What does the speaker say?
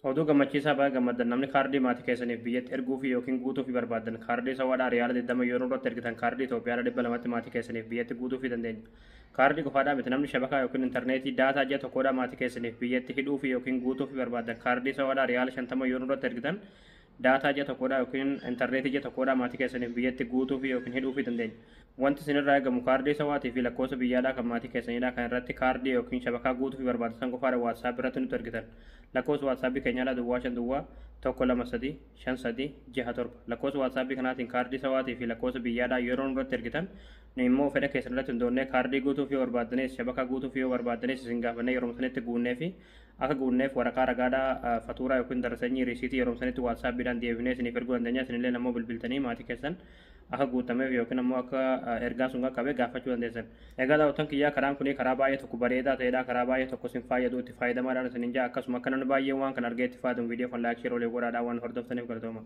Oduu gammachiisaa, baga gammaddan. Namni kaardii maatii keessaniif biyyatti erguu fi yookiin guutuu fi barbaaddan, kaardii sawaadhaa riyaala 20 yeroo irratti ergitan, kaardii Itoophiyaadhaa 200tti maatii keessaniif biyyatti guutuu fi dandeenya. Kaardii qofaadhaa miti, namni shabakaa yookiin intarneetii daataa ji'a tokkodhaa maatii keessaniif biyyatti hidhuu fi yookiin guutuu fi barbaaddan, kaardii sawaadhaa riyaala 50 yeroo irratti ergitan, daataa ji'a tokkodhaa yookiin intarneetii ji'a tokkodhaa maatii keessaniif biyyatti guutuu fi yookiin hidhuu fi dandeenya. Wanti isinirraa eegamu kaardii sawaatii fi lakkoofsa biyyaadhaa kan maatii keessaniidhaa kan irratti kaardii yookiin shabakaa guutuu fi barbaadan qofaadha WhatsApp irratti nutti ergitan. Lakkoofsa WhatsApp keenyaadhaa 050 123 5367. Lakkoofsa WhatsApp kanaatiin kaardii sawaatii fi lakkoofsa biyyaadhaa yeroo nurratti ergitan, nu immoo fedha keessan irratti hundoonnee kaardii guutuu fi barbaaddanis, shabakaa guutuu fi barbaaddanis isin gaafannee yeroo sanitti guunnee fi akka guunneef waraqaa ragaadhaa, fatuuraa yookiin darasanyii, riisiitii yeroo sanitti WhatsAppiidhaan deebinee isiniif erguu dandeenya. Isinillee ammoo bilbiltanii maatii keessan akka guutameef yookiin ammoo akka ergaan sun qaqqabe gaafachuu dandeessan. Egaa daawwattoon kiyyaa, karaan kun karaa baay'ee tokko bareedaa ta'edha. Karaa baay'ee tokko isin fayyadu, itti fayyadamaadhaan isin jaa. Akkasuma akka namni baay'een waan kana argee itti fayyadamu viidiyoo kan like, share, olii godhaadhaan waan hordoftaniif galatooma.